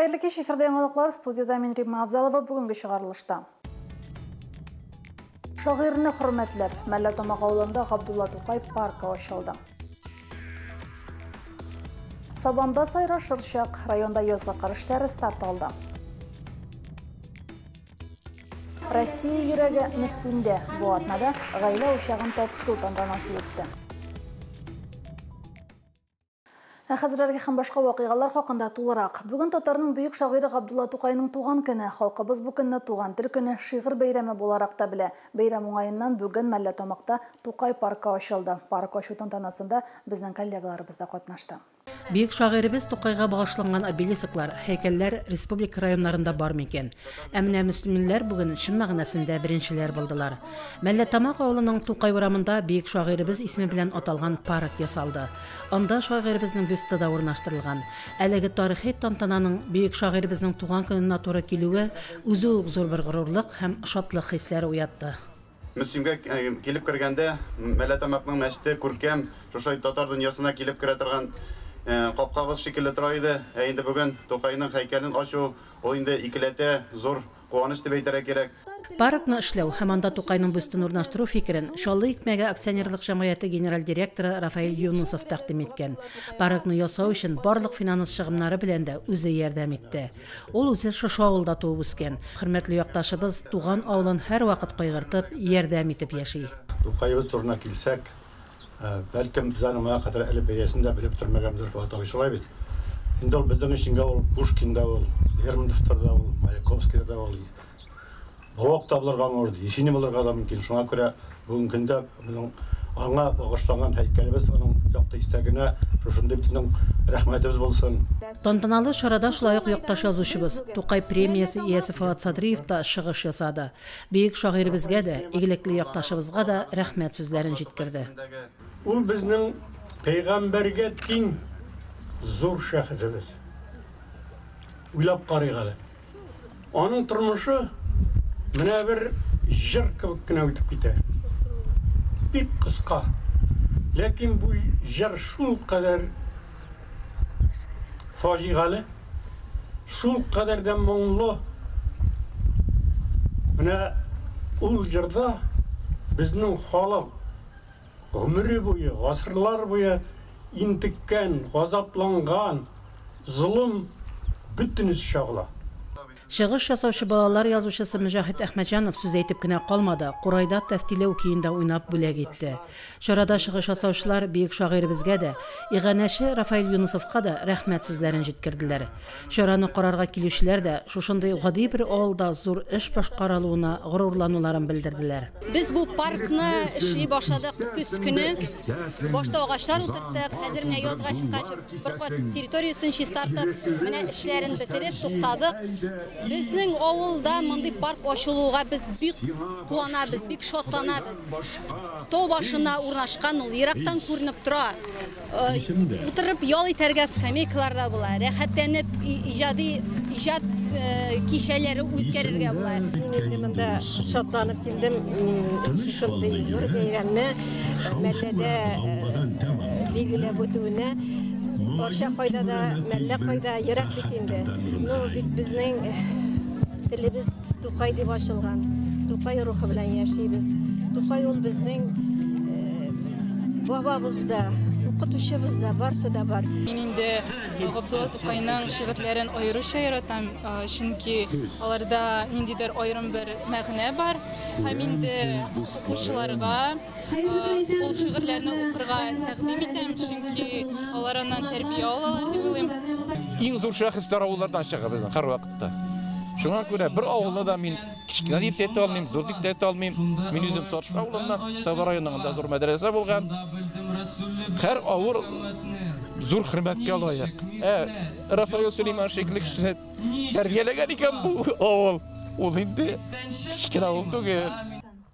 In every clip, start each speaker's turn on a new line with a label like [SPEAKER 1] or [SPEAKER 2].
[SPEAKER 1] Хәерле кич, эфирдә яңалыклар, студиядә мин Римма Авзалова, бүгенге чыгарылышта. Шагыйрьне хөрмәтләп, Мәлләтамак авылында Габдулла Тукай паркы ачылды. Сабанда сайрашыр чак, районда язгы кыр эшләре старт алды. Россия йөрәге Мөслимдә бу атнада гаилә учагын тапшыру тантанасы үтте. Ә хәзер әлеге һәм башка вакыйгалар хакында тулырак. Бүген татарның бөек шагыйре Габдулла Тукайның туган көне. Халкыбыз бу көнне туган тел көне, шигырь бәйрәме буларак та белә. Бәйрәм уңаеннан бүген Мәлләтамакта Тукай паркы ачылды. Парк ачу тантанасында безнең коллегаларыбыз да катнашты.
[SPEAKER 2] Бөек шагыйребез Тукайга багышланган обелисклар, һәйкәлләр республика районнарында бар микән? Ә менә мөслимлеләр бүген чын мәгънәсендә беренчеләр булдылар. Мәлләтамак авылының Тукай урамында бөек шагыйребез исеме белән аталган парк ясалды. Анда шагыйребезнең бюсты да урнаштырылган. Әлеге тарихи тантананың бөек шагыйребезнең туган көненә туры килүе үзе үк зур бер горурлык һәм шатлык хисләре уятты.
[SPEAKER 3] Мөслимгә килеп кергәндә, Мәлләтамакның мәчете күркәм, шушы татар дөньясына килеп керә торган капкабыз шикелле тора иде. Ә инде бүген Тукайның һәйкәлен ачу, ул инде икеләтә зур куаныч дип әйтергә кирәк.
[SPEAKER 2] Паркны эшләү һәм анда Тукайның бюстын урнаштыру фикерен Чаллы икмәге акционерлык җәмгыяте генераль директоры Рафаэль Юнысов тәкъдим иткән. Паркны ясау өчен барлык финанс чыгымнары белән дә үзе ярдәм итте. Ул үзе шушы авылда туып үскән. Хөрмәтле якташыбыз туган авылын һәрвакыт кайгыртып, ярдәм итеп яши.
[SPEAKER 4] Тукаебыз турына килсәк, бәлкем без аның моңа кадәр әле бәясен дә белеп тормаганбыздыр, Фоат абый, шулай бит? Инде ул безнең өчен ул Пушкин да ул, Лермонтов да ул, Маяковский да ул, Блок та булырга мөмкин, Есенин булырга да мөмкин. Шуңа күрә бүгенге көндә безнең аңа багышланган һәйкәлебез аның якты истәлегенә шушындый безнең рәхмәтебез булсын.
[SPEAKER 2] Тантаналы чарада шулай ук якташ язучыбыз, Тукай премиясе иясе Фоат Садриев та чыгыш ясады. Бөек шагыйребезгә дә, игелекле якташыбызга да рәхмәт сүзләрен җиткерде.
[SPEAKER 5] Ул безнең пәйгамбәргә тиң зур шәхесебез. Уйлап карыйк әле. Аның тормышы менә бер җыр кебек кенә үтеп китә. Бик кыска. Ләкин бу җыр шул кадәр фаҗигале, шул кадәр дә моңлы. Менә ул җырда безнең халык гомере буе, гасырлар буе интеккән, газапланган золым бөтенесе чагыла.
[SPEAKER 2] Чыгыш ясаучы балалар язучысы Мөҗәһит Әхмәтҗанов сүз әйтеп кенә калмады, курайда Тәфтиләү көендә уйнап бүләк итте. Чарада чыгыш ясаучылар бөек шагыйребезгә дә, иганәче Рафаэль Юнысовка да рәхмәт сүзләрен җиткерделәр. Чараны карарга килүчеләр дә шушындый гади бер авылда зур эш башкарылуына горурлануларын белдерделәр.
[SPEAKER 6] Без бу паркны эшли башладык көз көне. Башта агачлар утырттык, хәзер менә язга чыккач, бер кат территориясен чистартып, менә эшләрен бетереп туктадык. Безнең авылда мондый парк ачылуга без бик куанабыз, бик шатланабыз. Тау башына урнашкан ул, ерактан күренеп тора. Утырып ял итәргә скамейкалар да була, рәхәтләнеп иҗади иҗат кичәләре үткәрергә була.
[SPEAKER 7] Мин монда шатланып килдем, шушындый зур бәйрәмне Мәлләдә билгеләп үтүенә. Арча кайда да, Мәллә кайда, ерак бит инде. Ну, бит безнең телебез Тукай дип ачылган. Тукай рухы белән яшибез. Тукай ул безнең бабабыз да, укытучыбыз да, барсы да бар.
[SPEAKER 8] Мин инде Габдулла Тукайның шигырьләрен аеруча яратам, чөнки аларда ниндидер аерым бер мәгънә бар. Һәм инде укучыларга ул шигырьләрне укырга тәкъдим итәм, чөнки алар аннан тәрбия алалар дип уйлыйм.
[SPEAKER 9] Иң зур шәхесләр авыллардан чыга безнең һәрвакытта. Шуңа күрә бер авылны да мин кечкенә дип тә әйтә алмыйм, зур дип тә әйтә алмыйм. Мин үзем Сарыш авылыннан, Саба районында зур мәдрәсә булган. Һәр авыл зур хөрмәткә лаек. Ә Рафаэль Сөләйман шикелле кешене тәрбияләгән икән бу авыл. Ул инде кечкенә авыл түгел.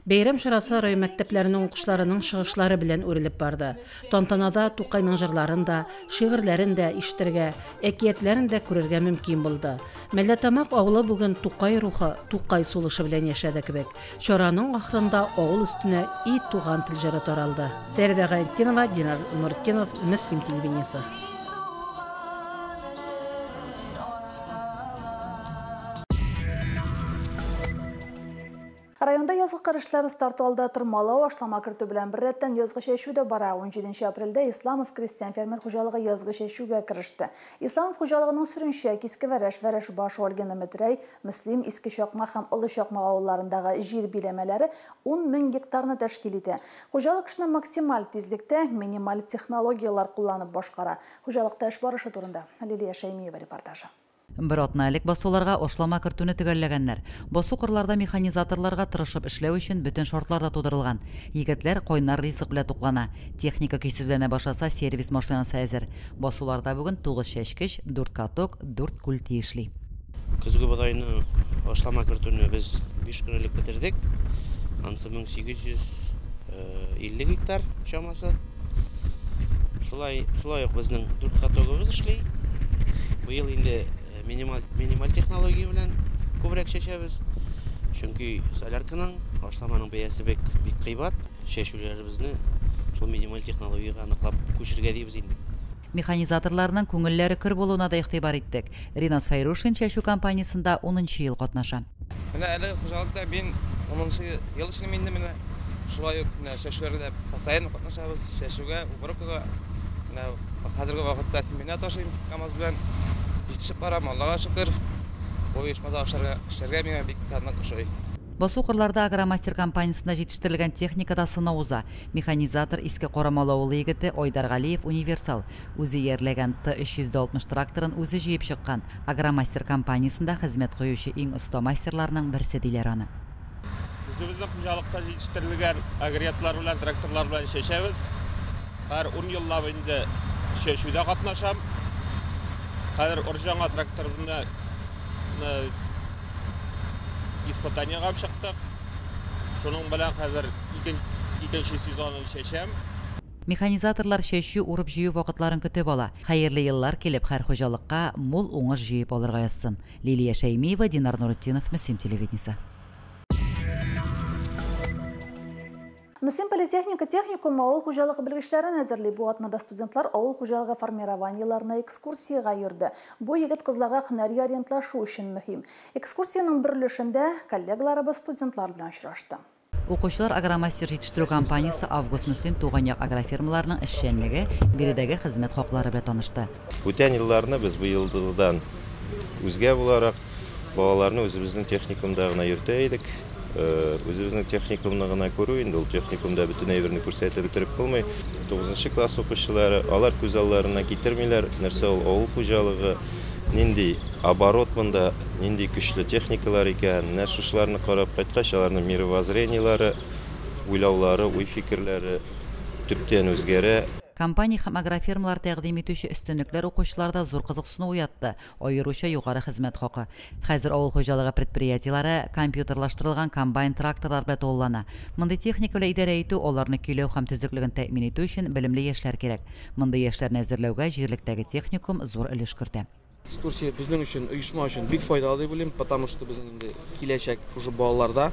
[SPEAKER 2] Бәйрәм чарасы район мәктәпләренең укучыларының чыгышлары белән үрелеп барды. Тантанада Тукайның җырларын да, шигырьләрен дә ишетергә, әкиятләрен дә күрергә мөмкин булды. Мәлләтамак авылы бүген Тукай рухы, Тукай сулышы белән яшәде кебек. Чараның ахырында авыл өстенә И туган тел җыры таралды. Фәридә Гайнетдинова, Динар Нуртдинов, Мөслим телевидениесе.
[SPEAKER 1] Кыр эшләре старт алды. Тырмалау, ашлама кертү белән беррәттән язгы чәчү дә бара. 17 апрельдә Исламов крестьян фермер хуҗалыгы язгы чәчүгә кереште. Исламов хуҗалыгының Сөренчә, Киске Вәрәш, Вәрәшбаш, Ольгино Метрәй, Мөслим, Иске Чакма һәм Олы Чакма авылларындагы җир биләмәләре 10 мең гектарны тәшкил итә. Хуҗалык эшне максималь тизлектә, минималь технологияләр кулланып башкара. Хуҗалыкта эш барышы турында Лилия Шәймиева репортажы.
[SPEAKER 10] Бер атна элек басуларга ашлама кертүне төгәлләгәннәр. Басу кырларда механизаторларга тырышып эшләү өчен бөтен шартлар да тудырылган. Егетләр кайнар ризык белән туклана. Техника көйсезләнә башласа, сервис машинасы әзер. Басуларда бүген 9 чәчкеч, 4 каток, 4 күлти эшли.
[SPEAKER 11] Көзге бодайны ашлама кертүне без 5 көн элек бетердек. Ансы 1850 гектар чамасы. Шулай ук безнең 4 катогыбыз эшли. Быел инде минималь технология белән күбрәк чәчәбез. Чөнки солярканың, ашламаның бәясе бик кыйбат. Чәчүләребезне шул минималь технологиягә ныклап күчергә дибез инде.
[SPEAKER 10] Механизаторларның күңелләре көр булуына да игътибар иттек. Ринас Фәйрушин чәчү кампаниясендә 10 ел катнаша.
[SPEAKER 12] Менә әле хуҗалыкта мин 10 ел эшлим инде менә. Шулай ук менә чәчүләрдә постоянно катнашабыз. Чәчүгә, уборкага. Менә хәзерге вакытта семена ташыйм КАМАЗ белән. Җитешеп барам, Аллага шөкер. Бу оешмада эшләргә миңа бик нык ошый.
[SPEAKER 10] Басу кырларда Агромастер компаниясендә җитештерелгән техникада сынау уза. Механизатор Иске Карамалы авылы егете Айдар Галиев универсал. Үзе иярләгән Т-360 тракторын үзе җыеп чыккан. Агромастер компаниясендә хезмәт куючы иң оста мастерларның берсе диләр аны.
[SPEAKER 13] Үзебезнең хуҗалыкта җитештерелгән агрегатлар белән, тракторлар белән чәчәбез. Һәр 10 еллап инде чәчүдә катнашам. Хәзер Орҗаңа тракторны испытаниега алып чыктык. Шуның белән хәзер икенче сезонын чәчәм.
[SPEAKER 10] Механизаторлар чәчү, урып-җыю вакытларын көтеп ала. Хәерле еллар килеп, һәр хуҗалыкка мул уңыш җыеп алырга язсын. Лилия Шәймиева, Динар Нуретдинов, Мөслим телевидениесе.
[SPEAKER 1] Мөслим политехника техникумы авыл хуҗалыгы белгечләрен әзерли. Бу атнада студентлар авыл хуҗалыгы формированиеларына экскурсиягә йөрде. Бу егет кызларга һөнәри ориентлашу өчен мөһим. Экскурсиянең бер өлешендә коллегаларыбыз студентлар белән очрашты.
[SPEAKER 10] Укучылар Агромастер җитештерү компаниясе Август Мөслим туган як агрофирмаларының эшчәнлеге, биредәге хезмәт хаклары белән танышты.
[SPEAKER 14] Бүтән елларны без бу елдан үзгә буларак балаларны үзебезнең техникумда гына йөртә идек. Үзебезнең техникумны гына күрү инде ул техникумда бөтен әйберне күрсәтеп бетереп булмый. 9 класс укучылары алар күз алларына китермиләр, нәрсә ул авыл хуҗалыгы, нинди оборот монда, нинди көчле техникалар икән. Менә шушыларны карап кайткач, аларның мировоззрениелары, уйлаулары, уй-фикерләре төптән үзгәрә.
[SPEAKER 10] Компания һәм агрофирмалар тәкъдим итүче өстенлекләр укучыларда зур кызыксыну уятты, аеруча югары хезмәт хакы. Хәзер авыл хуҗалыгы предприятиеләре компьютерлаштырылган комбайн-тракторлар белән тулылана. Мондый техника белән идарә итү, аларны көйләү һәм төзеклеген тәэмин итү өчен белемле яшьләр кирәк. Мондый яшьләрне әзерләүгә җирлектәге техникум зур өлеш кертә.
[SPEAKER 12] Экскурсия безнең өчен, оешма өчен бик файдалы дип уйлыйм, потому что безнең инде киләчәк шушы балаларда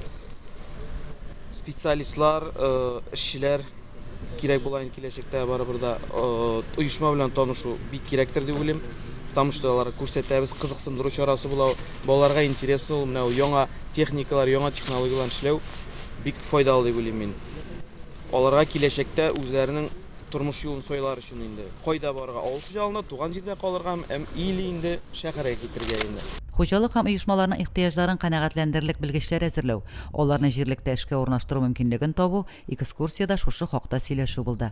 [SPEAKER 12] специалистлар, эшчеләр кирәк була инде киләчәктә, барыбер да оешма белән танышу бик кирәктер дип уйлыйм, потому что алар күрсәтәбез, кызыксындыру чарасы була, балаларга интересно ул, менә яңа техникалар, яңа технологияләр эшләү бик файдалы дип уйлыйм мин. Аларга киләчәктә үзләренең тормыш юлын сайлар өчен инде кайда барырга, авыл хуҗалыгында, туган җирдә калырга һәм или инде шәһәргә китергә инде.
[SPEAKER 10] Хуҗалык һәм оешмаларның ихтыяҗларын канәгатьләндерерлек белгечләр әзерләү, аларны җирлектә эшкә урнаштыру мөмкинлеген табу, экскурсиядә шушы хакта сөйләшү булды.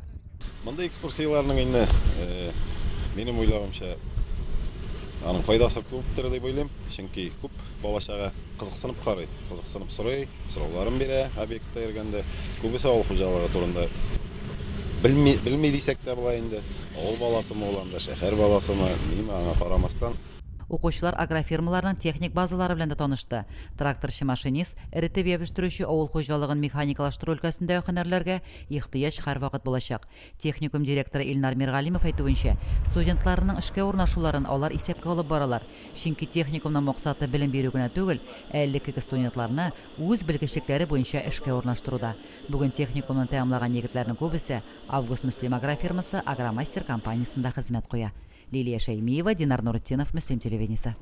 [SPEAKER 15] Монда экскурсияләрнең инде минем уйлавымча аның файдасы күптер дип уйлыйм, чөнки күп бала-чага кызыксынып карый, кызыксынып сорый, сорауларын бирә объектта йөргәндә. Күбесе авыл хуҗалыгы турында белми дисәк тә була инде. Авыл баласымы ул анда, шәһәр баласымы, ниме, аңа карамастан.
[SPEAKER 10] Укучылар агрофирмаларның техник базалары белән дә танышты. Тракторчы, машинист, эретеп ябештыручы авыл хуҗалыгын механикалаштыру өлкәсендәге һөнәрләргә ихтыяҗ һәрвакыт булачак. Техникум директоры Илнар Миргалимов әйтүенчә, студентларның эшкә урнашуларын алар исәпкә алып баралар. Чөнки техникумның максаты белем бирү генә түгел, ә элеккеге студентларны үз белгечлекләре буенча эшкә урнаштыруда. Бүген техникумны тәмамлаган егетләрнең күбесе Август Мөслим агрофирмасы Агромастер компаниясендә хезмәт куя. Лилия Шәймиева, Динар Нуретдинов, Мөслим телевидениесе.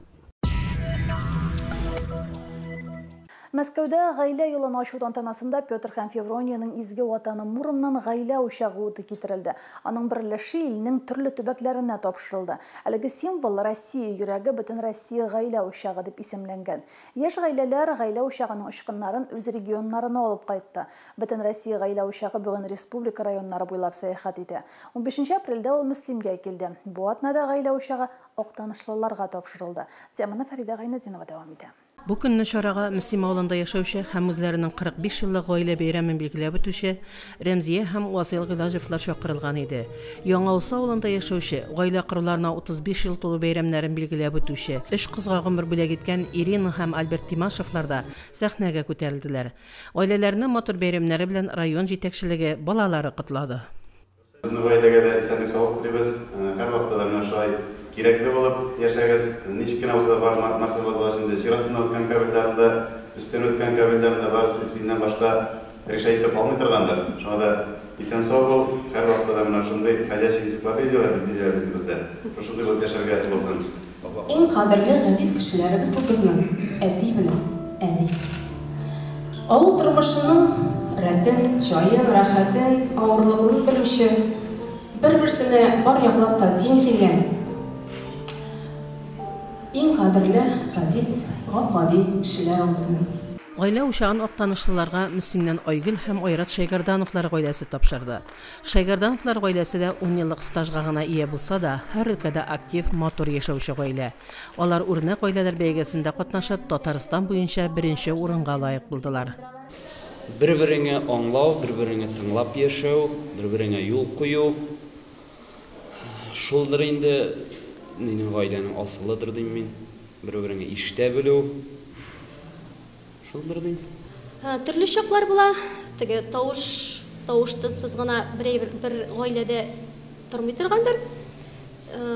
[SPEAKER 1] Мәскәүдә гаилә елын ачу тантанасында Петр һәм Феврониянең изге ватаны Муромнан гаилә учагы уты китерелде. Аның бер өлеше илнең төрле төбәкләренә тапшырылды. Әлеге символ Россия йөрәге бөтен Россия гаилә учагы дип исемләнгән. Яшь гаиләләр гаилә учагының очкыннарын үз регионнарына алып кайтты. Бөтен Россия гаилә учагы бүген республика районнары буйлап сәяхәт итә. 15 апрельдә ул Мөслимгә килде. Бу атнада гаилә учагы Актанышлыларга тапшырылды. Теманы Фәридә Гайнетдинова дәвам итә.
[SPEAKER 2] Бу көнне чарага Мөслим авылында яшәүче һәм үзләренең 45 еллык гаилә бәйрәмен билгеләп үтүче Рәмзия һәм Васыйл Гыйлаҗевлар чакырылган иде. Яңа Усы авылында яшәүче, гаилә коруларына 35 ел тулу бәйрәмнәрен билгеләп үтүче, өч кызга гомер бүләк иткән Ирина һәм Альберт Тимашевлар да сәхнәгә күтәрелделәр. Гаиләләрне матур бәйрәмнәре белән район җитәкчелеге, балалары котлады.
[SPEAKER 3] Сезнең гаиләгә дә исәнлек-саулык телибез. Һәрвакытта да менә шулай кирәкле булып яшәгез. Ничек кенә булса да бар нәрсә булгач инде җир астыннан үткән кабельләрне дә, өстән үткән кабельләрне дә барысы синнән башка решать итеп алмый торгандыр. Шуңа да исән-сау бул. Һәрвакытта да менә шундый ходячий энциклопедияләр бит диләр бит бездә. Шушындый булып яшәргә булсын.
[SPEAKER 16] Иң кадерле, газиз кешеләребез ул безнең, әти белән әни. Авыл тормышының рәтен, җаен, рәхәтен, авырлыгын белүче, бер-берсенә бар яклап та тиң килгән, иң кадерле, газиз, гап-гади кешеләр ул безнең.
[SPEAKER 2] Гаилә учагын актанышлыларга Мөслимнән Айгөл һәм Айрат Шәйгәрдановлар гаиләсе тапшырды. Шәйгәрдановлар гаиләсе дә ун еллык стажга гына ия булса да, һәр өлкәдә актив, матур яшәүче гаилә. Алар үрнәк гаиләләр бәйгесендә катнашып, Татарстан буенча беренче урынга лаек булдылар.
[SPEAKER 17] Бер-береңә аңлау, бер-береңә тыңлап яшәү, бер-береңә юл кую, шулдыр инде минем гаиләнең асылыдыр дим мин. Бер-береңә ишетә белү. Шулдыр дим.
[SPEAKER 6] Төрле чаклар була. Теге тавыш, тавыш-тынсыз гына бер бер гаиләдә тормый торгандыр.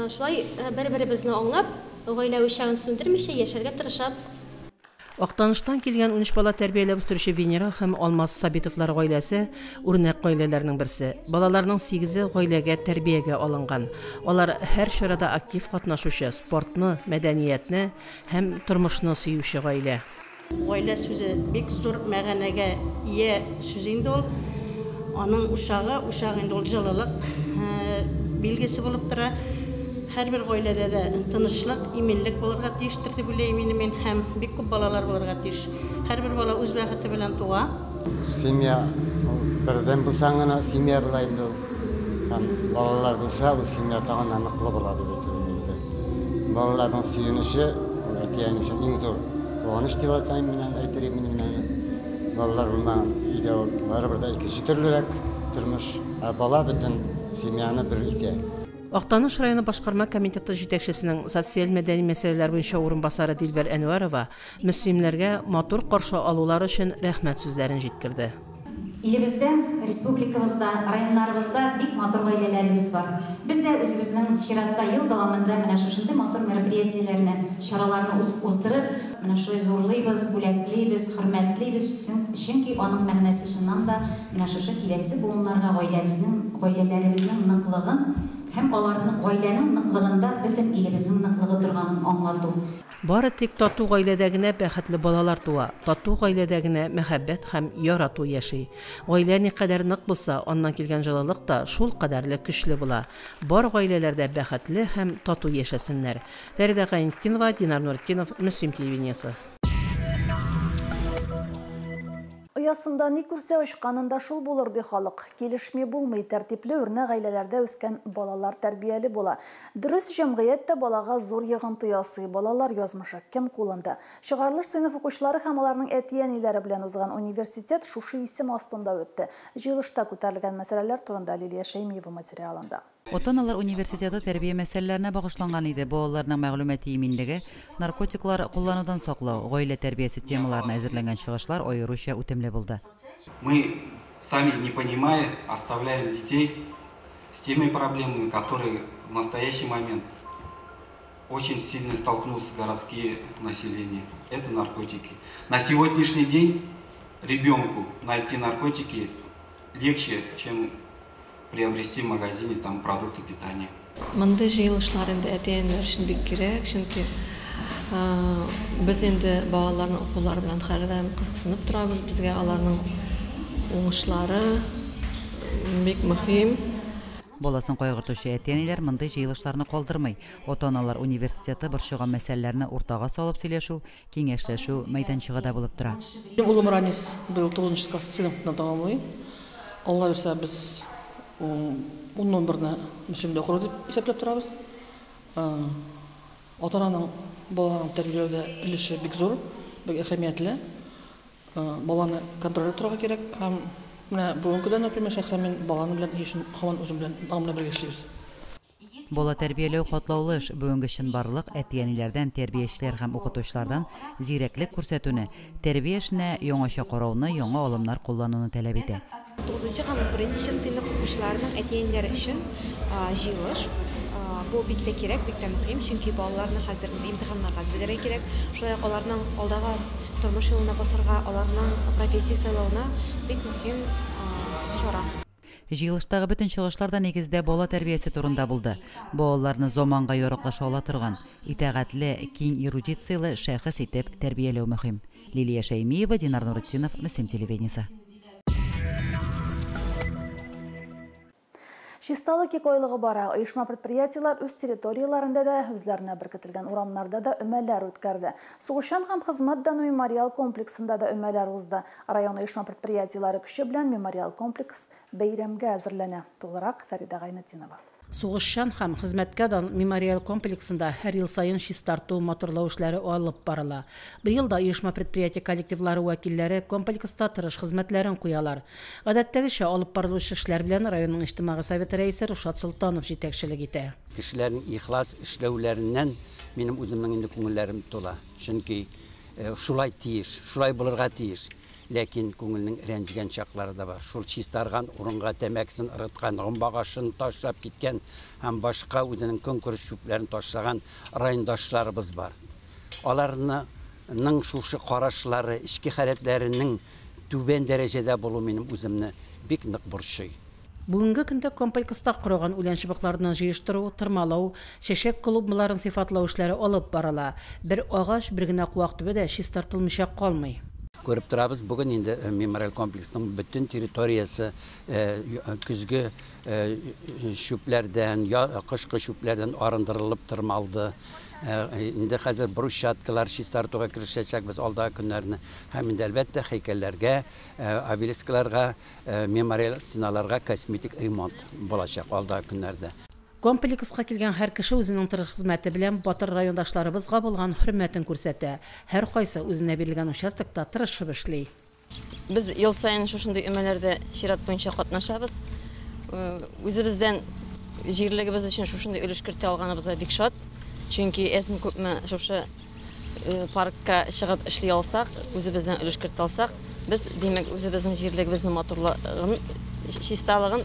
[SPEAKER 6] Шулай бер-беребезне аңлап, гаилә учагын сүндермичә яшәргә тырышабыз.
[SPEAKER 2] Актаныштан килгән 13 бала тәрбияләп үстерүче Венера һәм Алмаз Сабитовлар гаиләсе үрнәк гаиләләрнең берсе. Балаларның сигезе гаиләгә тәрбиягә алынган. Алар һәр чарада актив катнашучы, спортны, мәдәниятне һәм тормышны сөюче гаилә.
[SPEAKER 18] Гаилә сүзе бик зур мәгънәгә ия сүз инде ул. Аның учагы, учак инде ул җылылык билгесе булып тора. Һәрбер гаиләдә дә тынычлык, иминлек булырга тиештер дип уйлыйм инде мин, һәм бик күп балалар булырга тиеш. Һәрбер бала үз бәхете белән туа.
[SPEAKER 19] Семья ул бердәм булсаң гына семья була инде ул. Һәм балалар булса, ул семья тагын да ныклы була дип әйтер идем инде. Балаларның сөенече ул әти-әни өчен иң зур куаныч дип атайм мин аны, әйтер идем мин аны. Балалар булмаган өйдә ул барыбер дә икенче төрлерәк тормыш. Ә бала бөтен семьяны бер итә.
[SPEAKER 2] Актаныш районы башкарма комитеты җитәкчесенең социаль-мәдәни мәсьәләләр буенча урынбасары Дилбәр Әнвәрова мөслимнәргә матур каршы алулары өчен рәхмәт сүзләрен җиткерде.
[SPEAKER 20] Илебездә, республикабызда, районнарыбызда бик матур гаиләләребез бар. Без дә үзебезнең чиратта ел дәвамында менә шушындый матур мероприятиеләрне, чараларны уздырып, менә шулай зурлыйбыз, бүләклибез, хөрмәтлибез, чөнки аның мәгънәсе чыннан да менә шушы киләсе буыннарга гаиләбезнең, гаиләләребезнең ныклыгын һәм аларның гаиләнең ныклыгында бөтен илебезнең ныклыгы торганын аңлату.
[SPEAKER 2] Бары тик тату гаиләдә генә бәхетле балалар туа, тату гаиләдә генә мәхәббәт һәм ярату яши. Гаилә никадәр нык булса, аннан килгән җылылык та шул кадәрле көчле була. Бар гаиләләр дә бәхетле һәм тату яшәсеннәр. Фәридә Гайнетдинова, Динар Нуретдинов, Мөслим телевидениесе.
[SPEAKER 1] Оясында ни күрсә очканында шул булыр ди халык. Килешми булмый, тәртипле үрнәк гаиләләрдә үскән балалар тәрбияле була. Дөрес җәмгыять тә балага зур йогынты ясый. Балалар язмышы кем кулында? Чыгарылыш сыйныф укучылары һәм аларның әти-әниләре белән узган университет шушы исем астында үтте. Җыелышта күтәрелгән мәсьәләләр турында Лилия Шәймиева материалында.
[SPEAKER 10] Ата-аналар университеты тәрбия мәсьәләләренә багышланган иде. Балаларның мәгълүмати иминлеге, наркотиклар кулланудан саклау, гаилә тәрбиясе темаларына әзерләнгән чыгышлар аеруча үтемле булды.
[SPEAKER 21] Мы сами не понимая, оставляем детей с теми проблемами, которые в настоящий момент очень сильно столкнулся городские население. Это наркотики. На сегодняшний день ребенку найти наркотики легче, чем приобрести в магазине там продукты питания.
[SPEAKER 22] Мондый җыелышлар инде әти-әниләр өчен бик кирәк, чөнки
[SPEAKER 4] Без инде балаларның укулары белән һәрдаим кызыксынып торабыз. Безгә аларның уңышлары бик мөһим.
[SPEAKER 10] Баласын кайгыртучы әти-әниләр мондый җыелышларны калдырмый. Ата-аналар университеты борчыган мәсьәләләрне уртага салып сөйләшү, киңәшләшү мәйданчыгы да булып тора.
[SPEAKER 22] Минем улым Ранис быел 9 класс сыйныфны тәмамлый. Алла бирсә, без 10-11-не Мөслимдә укыр дип исәпләп торабыз. Ата-ананың баланы тәрбияләүдә өлеше бик зур, бик әһәмиятле. Баланы контрольдә торырга кирәк һәм менә бүгенге көндә, например, шәхсән мин баланы белән ни өчен һаман үзем белән, аның белән бергә эшлибез.
[SPEAKER 10] Бала тәрбияләү катлаулы эш. Бүгенге чынбарлык әти-әниләрдән, тәрбиячеләр һәм укытучылардан зирәклек күрсәтүне, тәрбия эшенә яңача карауны, яңа алымнар куллануны таләп итә.
[SPEAKER 23] 9 һәм 11 сыйныф укучыларының әти-әниләре өчен җыелыш. Бу бик тә кирәк, бик тә мөһим, чөнки балаларны хәзер имтиханнарга әзерләргә кирәк. Шулай ук аларның алдагы тормыш юлына басарга, аларның профессия сайлавына бик мөһим чара.
[SPEAKER 10] Җыелыштагы бөтен чыгышлар да нигездә бала тәрбиясе турында булды. Балаларны заманга яраклаша ала торган, итагатьле, киң эрудицияле шәхес итеп тәрбияләү мөһим. Лилия Шәймиева, Динар Нуретдинов, Мөслим телевидениесе.
[SPEAKER 1] Чисталык экойлыгы бара. Оешма предприятиеләр үз территорияләрендә дә, үзләренә беркетелгән урамнарда да өмәләр үткәрде. Сугышчан һәм хезмәт даны мемориал комплексында да өмәләр узды. Район оешма предприятиеләре көче белән мемориал комплекс бәйрәмгә әзерләнә. Тулырак Фәридә Гайнетдинова.
[SPEAKER 2] Сугышчан һәм хезмәткә дан мемориал комплексында һәр ел саен чистарту, матурлау эшләре алып барыла. Быел да оешма предприятие коллективлары вәкилләре комплекста тырыш хезмәтләрен куялар. Гадәттәгечә алып барылучы эшләр белән районның иҗтимагый советы рәисе Рушат Солтанов җитәкчелек итә.
[SPEAKER 24] Кешеләрнең ихлас эшләүләреннән минем үземнең инде күңелләрем тула. Чөнки шулай тиеш, шулай булырга тиеш. Ләкин күңелнең рәнҗегән чаклары да бар. Шул чистарган урынга тәмәкесен ыргыткан, гомбагашын ташлап киткән һәм башка үзенең көнкүреш чүпләрен ташлаган райондашларыбыз бар. Аларның шушы карашлары, эчке халәтләренең түбән дәрәҗәдә булу минем үземне бик нык борчый.
[SPEAKER 2] Бүгенге көндә комплекста корыган үлән чыбыкларны җыештыру, тырмалау, чәчәк клумбаларын сыйфатлау эшләре алып барыла. Бер агач, бер генә куак төбе дә чистартылмыйча калмый.
[SPEAKER 24] Күреп торабыз, бүген инде мемориаль комплексның бөтен территориясе көзге чүпләрдән, кышкы чүпләрдән арындырылып тырмалды. Инде хәзер брусчаткалар чистартуга керешәчәкбез алдагы көннәрне. Һәм инде әлбәттә һәйкәлләргә, обелискларга, мемориаль стеналарга косметик ремонт булачак алдагы көннәрдә.
[SPEAKER 2] Комплекска килгән һәр кеше үзенең тырыш хезмәте белән батыр райондашларыбызга булган хөрмәтен күрсәтә. Һәр кайсы үзенә бирелгән участокта тырышып эшли.
[SPEAKER 4] Без ел саен шушындый өмәләрдә чират буенча катнашабыз. Үзебездән җирлегебез өчен шушындый өлеш кертә алганыбызга бик шат. Чөнки әзме күпме шушы паркка чыгып эшли алсак, үзебездән өлеш кертә алсак, без димәк үзебезнең җирлегебезнең матурлыгын, чисталыгын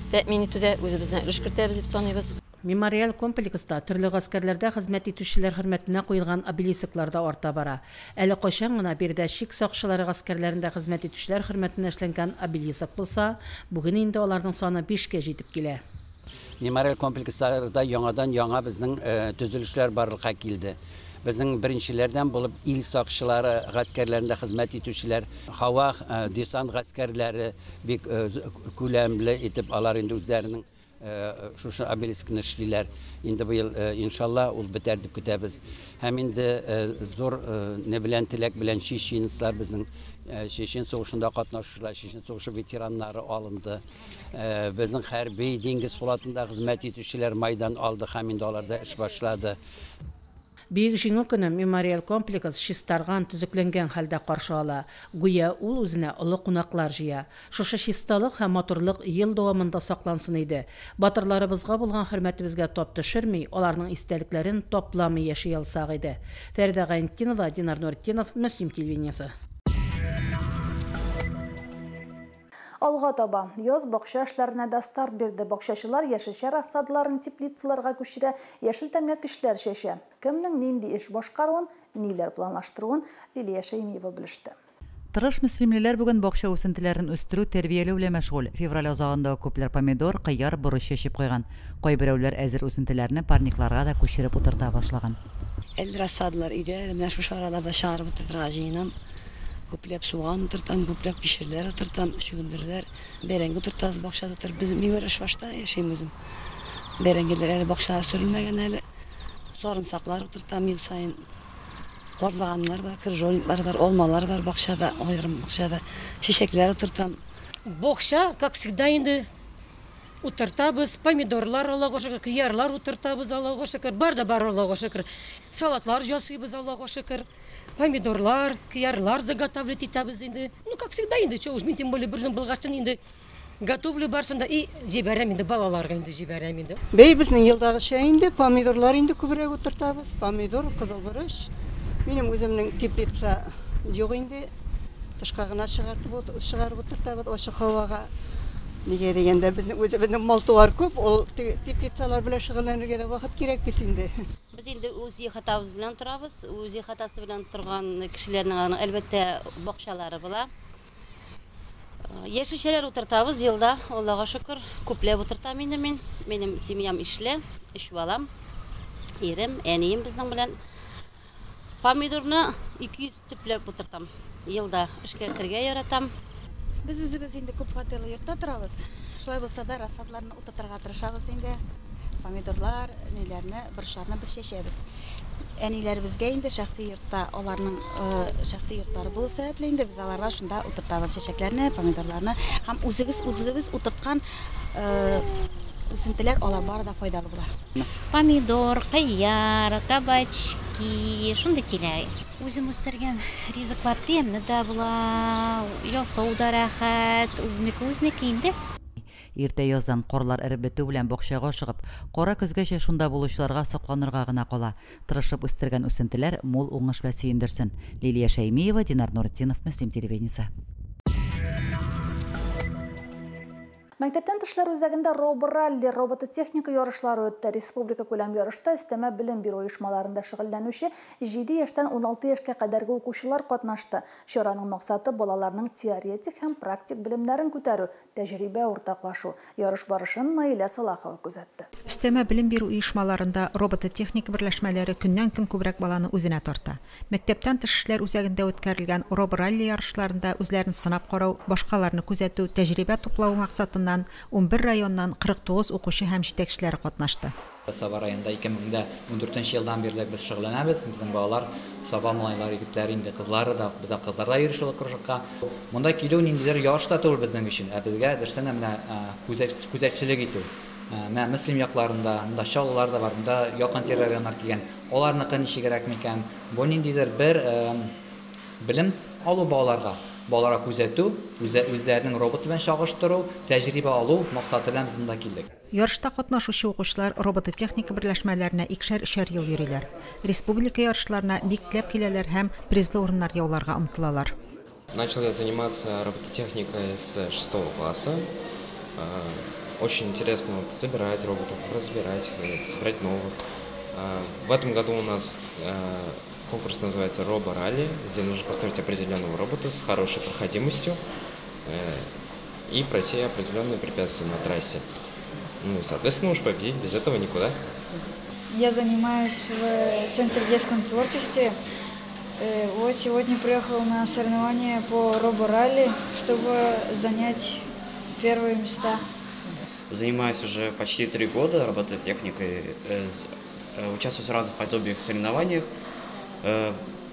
[SPEAKER 4] тәэмин итүдә үзебездән өлеш кертәбез дип саныйбыз.
[SPEAKER 2] Мемориаль комплекста төрле гаскәрләрдә хезмәт итүчеләр хөрмәтенә куелган обелисклар да арта бара. Әле кайчан гына биредә чик сакчылары гаскәрләрендә хезмәт итүчеләр хөрмәтенә эшләнгән обелиск булса, бүген инде аларның саны 5-кә җитеп килә.
[SPEAKER 24] Мемориаль комплексларда яңадан яңа безнең төзелешләр барлыкка килде. Безнең беренчеләрдән булып ил сакчылары гаскәрләрендә хезмәт итүчеләр, һава десант гаскәрләре бик күләмле итеп алар инде үзләренең шушы обелискны эшлиләр. Инде быел иншалла ул бетәр дип көтәбез. Һәм инде зур не белән теләк белән чеченецлар безнең Чечен сугышында катнашучылар, Чечен сугышы ветераннары алынды. Безнең хәрби диңгез флотында хезмәт итүчеләр майдан алды һәм инде аларда эш башлады.
[SPEAKER 2] Бөек Җиңү көне мемориаль комплекс чистарган, төзекләнгән хәлдә каршы ала. Гүя ул үзенә олы кунаклар җыя. Шушы чисталык һәм матурлык ел дәвамында саклансын иде. Батырларыбызга булган хөрмәтебезгә тап төшерми, аларның истәлекләрен тапламый яши алсак иде. Фәридә Гайнетдинова, Динар Нуретдинов, Мөслим телевидениесе.
[SPEAKER 1] Алга таба яз бакча эшләренә дә старт бирде. Бакчачылар яшелчә рассадаларын теплицаларга күчерә, яшел тәмләткечләр чәчә. Кемнең нинди эш башкаруын, ниләр планлаштыруын Лилия Шәймиева белеште.
[SPEAKER 10] Тырыш мөслимлеләр бүген бакча үсентеләрен үстерү, тәрбияләү белән мәшгуль. Февраль азагында ук күпләр помидор, кыяр, борыч чәчеп куйган. Кайберәүләр әзер үсентеләрне парникларга да күчереп утырта башлаган.
[SPEAKER 5] Әле рассадалар өйдә, әле менә шушы араларда чыгарып утыртырга җыенам. Күпләп суган утыртам, күпләп кишерләр утыртам, чөгендерләр, бәрәңге утыртабыз, бакчада утырып. Без мин Вәрәшбашта яшим үзем. Бәрәңгеләр әле бакчада сөрелмәгән әле. Сарымсаклар утыртам ел саен. Карлыганнар бар, крыжовниклар бар, алмалар бар бакчада, аерым бакчада. Чәчәкләр утыртам.
[SPEAKER 7] Бакча, как всегда инде, утыртабыз, помидорлар, Аллага шөкер, кыярлар утыртабыз, Аллага шөкер, бар да бар, Аллага шөкер. Салатлар ясыйбыз, Аллага шөкер. Помидорлар, кыярлар заготавливать итәбез инде. Ну, как всегда инде, чё уж, мин тем более бер үзем булгачтын инде, готовлю барысын да и җибәрәм инде, балаларга инде җибәрәм инде.
[SPEAKER 8] Бәй, безнең елдагыча инде, помидорлар инде күбрәк утыртабыз, помидор, кызыл борыч. Минем үземнең теплица юк инде, тышка гына чыгартып, чыгарып утыртабыз ачык һавага. Нигә дигәндә, безнең үзебезнең мал-туар күп, ул теплицалар белән шөгыльләнергә дә вакыт кирәк бит инде.
[SPEAKER 4] Без инде үз ихатабыз белән торабыз. Үз ихатасы белән торган кешеләрнең аның әлбәттә бакчалары була. Яшелчәләр утыртабыз елда, Аллага шөкер, күпләп утыртам инде мин. Минем семьям ишле, өч балам, ирем, әнием безнең белән. Помидорны 200 төпләп утыртам. Елда эшкәртергә яратам.
[SPEAKER 9] Без үзебез инде күп фатирлы йортта торабыз. Шулай булса да рассадаларны утыртырга тырышабыз инде. Помидорлар, ниләрне, борычларны без чәчәбез. Әниләребезгә инде шәхси йортта аларның шәхси йортлары булу сәбәпле инде без аларга шунда утыртабыз чәчәкләрне, помидорларны һәм үзегез үзебез утырткан үсентеләр алар бары да файдалы була.
[SPEAKER 25] Помидор, кыяр, кабачки, шундый килә. Үзем үстергән ризыклар тәмле дә була, ясау да рәхәт, үзенеке үзенеке инде.
[SPEAKER 10] Иртә яздан карлар эреп бетү белән бакчага ашыгып, кара көзгәчә шунда булучыларга сокланырга гына кала. Тырышып үстергән үсентеләр мул уңыш белән сөендерсен. Лилия Шәймиева, Динар Нуретдинов, Мөслим телевидениесе.
[SPEAKER 1] Мәктәптән тышлар үзәгендә роборалли робототехника ярышлары үтте. Республика күләм ярышта өстәмә белем бирү оешмаларында шөгыльләнүче 7 яшьтән 16 яшькә кадәрге укучылар катнашты. Чараның максаты балаларның теоретик һәм практик белемнәрен күтәрү, тәҗрибә уртаклашу. Ярыш барышын Наилә Салахова күзәтте.
[SPEAKER 26] Өстәмә белем бирү оешмаларында робототехника берләшмәләре көннән-көн күбрәк баланы үзенә тарта. Мәктәптән тыш эшләр үзәгендә үткәрелгән роборалли ярышларында үзләрен сынап карау, башкаларны күзәтү, тәҗрибә туплау максатыннан 11 районнан 49 укучы һәм җитәкчеләре катнашты.
[SPEAKER 27] Саба районында 2014 елдан бирле без шөгыльләнәбез. Безнең балалар, Саба малайлары, егетләре, инде кызлары да, без кызлар да йөри шул кружокка. Монда килү ниндидер ярыш та түгел безнең өчен, ә безгә дөрестән дә менә күзәтчелек итү. Менә Мөслим якларында, монда Чаллылар да бар, монда якын тирә районнар килгән. Аларныкы ничегрәк микән? Бу ниндидер бер белем алу балаларга. Балаларга күзәтү, үзләренең робот белән чагыштыру, тәҗрибә алу максаты белән без монда килдек.
[SPEAKER 26] Ярышта катнашучы укучылар робототехника берләшмәләренә икешәр-өчәр ел йөриләр. Республика ярышларына бик теләп киләләр һәм призлы урыннар яуларга омтылалар.
[SPEAKER 28] Начал я заниматься робототехникой с 6 класса. Очень интересно собирать роботов, разбирать, собирать новых. В этом году у нас конкурс называется «Робо-ралли», где нужно построить определенного робота с хорошей проходимостью и пройти определенные препятствия на трассе. Ну, соответственно, уж победить без этого никуда.
[SPEAKER 29] Я занимаюсь в Центре детском творчестве. Вот сегодня приехал на соревнования по робо-ралли, чтобы занять первые места.
[SPEAKER 30] Занимаюсь уже почти 3 года робототехникой, участвую в разных подобных соревнованиях.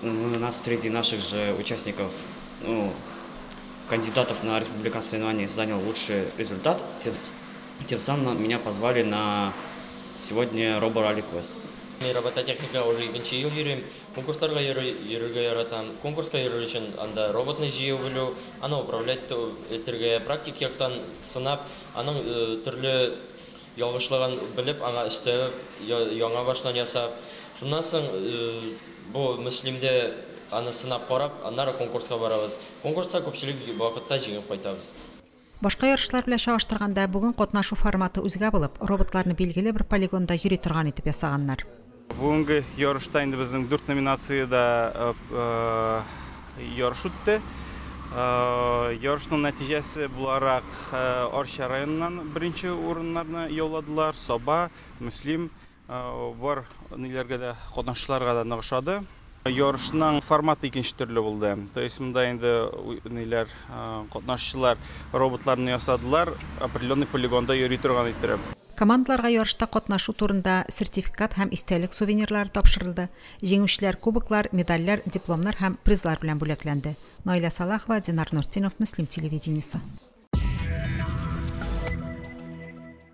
[SPEAKER 30] У нас среди наших же участников, кандидатов на республиканские соревнования занял лучший результат. Тем самым меня позвали на сегодня робо-ралли квест.
[SPEAKER 31] Мин робототехника уже икенче ел йөрим. Конкурсларга йөрергә яратам. Конкурска йөрер өчен анда роботны җыю белү, аны управлять итәргә, практик яктан сынап, аның төрле ялгышлыгын белеп, аңа өстәп, яңа баштан ясап. Шуннан соң бу Мөслимдә аны сынап карап, аннары конкурска барабыз. Конкурста күпчелек вакытта җиңеп кайтабыз.
[SPEAKER 26] Башка ярышлар белән чагыштырганда бүген катнашу форматы үзгә булып, роботларны билгеле бер полигонда йөри торган итеп ясаганнар.
[SPEAKER 32] Бүгенге ярышта инде безнең 4 номинациядә ярыш үтте. Ярышның нәтиҗәсе буларак Арча районыннан беренче урыннарны яуладылар. Саба, Мөслим, Бар ниләргә дә, катнашучыларга да нык ошады. Ярышның форматы икенче төрле булды. То есть монда инде ниләр, катнашучылар роботларны ясадылар, определенный полигонда йөри торган иттереп.
[SPEAKER 26] Командаларга ярышта катнашу турында сертификат һәм истәлек сувенирлары тапшырылды. Җиңүчеләр кубоклар, медальләр, дипломнар һәм призлар белән бүләкләнде. Наилә Салахова, Динар Нуртдинов, Мөслим телевидениесе.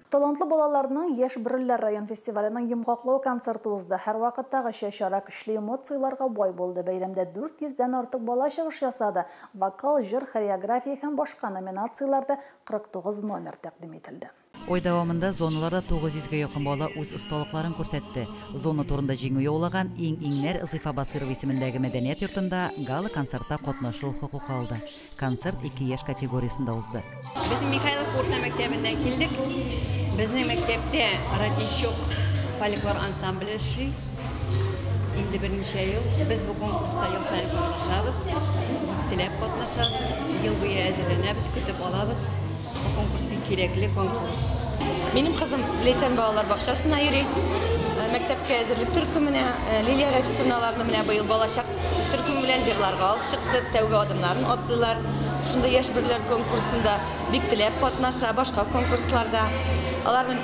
[SPEAKER 1] Талантлы балаларның Яшь бөреләр район фестиваленең йомгаклау концерты узды. Һәрвакыттагыча чара көчле эмоцияләргә бай булды. Бәйрәмдә 400 дән артык бала чыгыш ясады. Вокал, җыр, хореография һәм башка номинацияләрдә 49 номер тәкъдим ителде.
[SPEAKER 10] Ай дәвамында зоналарда 900 гә якын бала үз осталыкларын күрсәтте. Зона турында җиңү яулаган иң-иңнәр Зифа Басырова исемендәге мәдәният йортында гала-концертта катнашу хокукы алды. Концерт ике яшь категориясендә узды.
[SPEAKER 3] Без Михайловка урта мәктәбеннән килдек. Безнең мәктәптә Родничок фольклор ансамбле эшли. Инде берничә ел. Без бу конкурста ел саен катнашабыз. Бик теләп катнашабыз. Ел буе әзерләнәбез, көтеп алабыз. Бу конкурс бик кирәкле конкурс.
[SPEAKER 6] Минем кызым Ләйсән балалар бакчасына йөри. Мәктәпкә әзерлек төркеменә. Лилия Рәфисовна аларны менә быел балачак төркеме белән җырларга алып чыкты. Тәүге адымнарын атлыйлар. Шунда яшь бөреләр конкурсында бик теләп катнаша, башка конкурсларда. Аларның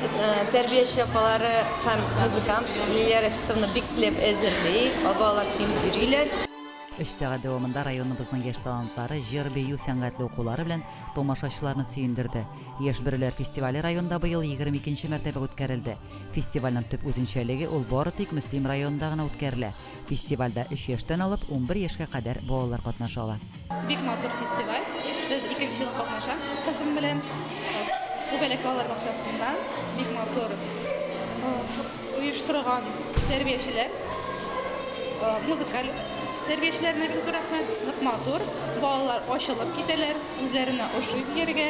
[SPEAKER 6] тәрбияче апалары һәм музыкант Лилия Рәфисовна бик теләп әзерли. Балалар сөенеп йөриләр.
[SPEAKER 10] Өч сәгать дәвамында районыбызның яшь талантлары җыр-бию сәнгатьле укулары белән тамашачыларны сөендерде. Яшь бөреләр фестивале районда быел 22 нче мәртәбә үткәрелде. Фестивальнең төп үзенчәлеге, ул бары тик Мөслим районында гына үткәрелә. Фестивальдә өч яшьтән алып 11 яшькә кадәр балалар катнаша ала.
[SPEAKER 11] Бик матур фестиваль. Без икенче ел катнашам кызым белән. Күбәләк балалар бакчасында бик матур оештырган тәрбиячеләр, музыкаль тәрбиячеләренә бик зур рәхмәт. Нык матур, балалар ачылып китәләр, үзләренә ошый биергә.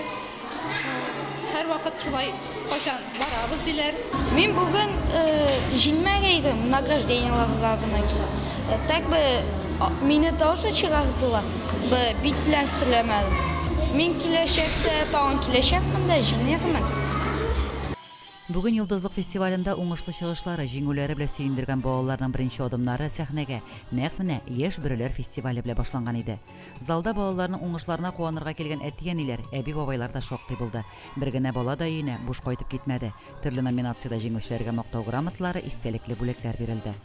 [SPEAKER 11] Һәрвакыт шулай кайчан барабыз диләр.
[SPEAKER 12] Мин бүген җиңмәгән идем, награждениеләргә гына килдем. Так бы мине тоже чыгардылар, бит белән сөйләмәдем. Мин киләчәктә тагын киләчәкмен дә җиңәрмен.
[SPEAKER 10] Бүген Йолдызлык фестивалендә уңышлы чыгышлары, җиңүләре белән сөендергән балаларның беренче адымнары сәхнәгә нәкъ менә Яшь бөреләр фестивале белән башланган иде. Залда балаларның уңышларына куанырга килгән әти-әниләр, әби-бабайлар да шактый булды. Бер генә бала да өенә буш кайтып китмәде. Төрле номинациядә җиңүчеләргә мактау грамоталары, истәлекле бүләкләр бирелде.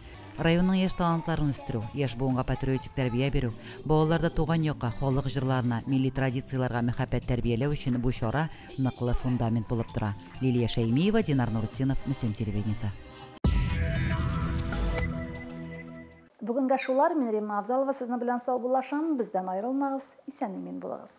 [SPEAKER 10] Районның яшь талантларын үстерү, яшь буынга патриотик тәрбия бирү, балаларда туган якка, халык җырларына, милли традицияләргә мәхәббәт тәрбияләү өчен бу чара ныклы фундамент булып тора. Лилия Шәймиева, Динар Нуртдинов, Мөслим телевидениесе.
[SPEAKER 1] Бүгенгә шулар. Мин Римма Авзалова сезнең белән саубуллашам. Бездән аерылмагыз, исән-имин булыгыз.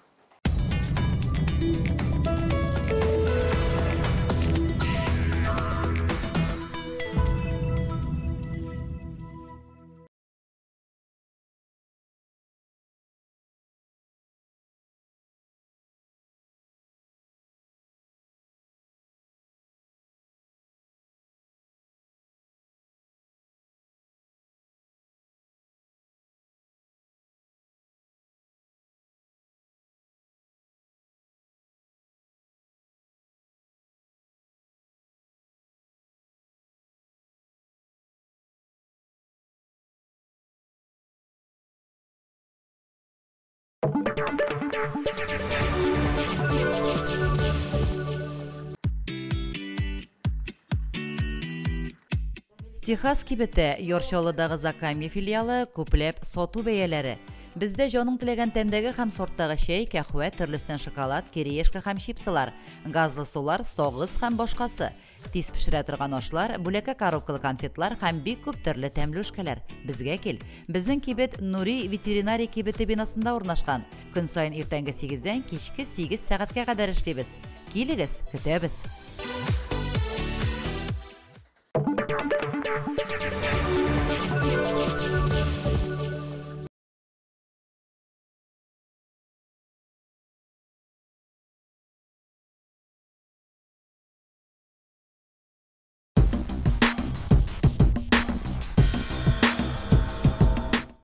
[SPEAKER 10] Техас кибете, Яр Чаллыдагы Закамье филиалы, күпләп сату бәяләре. Бездә җаның теләгән тәмдәге һәм сорттагы чәй, кәһвә, төрлесеннән шоколад, кириешка һәм чипсылар, газлы сулар, согыз һәм башкасы. Тиз пешерә торган ашлар, бүләккә коробкалы конфетлар һәм бик күп төрле тәмлүшкәләр. Безгә кил. Безнең кибет Нури ветеринария кибете бинасында урнашкан. Көн саен иртәнге 8-дән кичке 8 сәгатькә кадәр эшлибез. Килегез, көтәбез.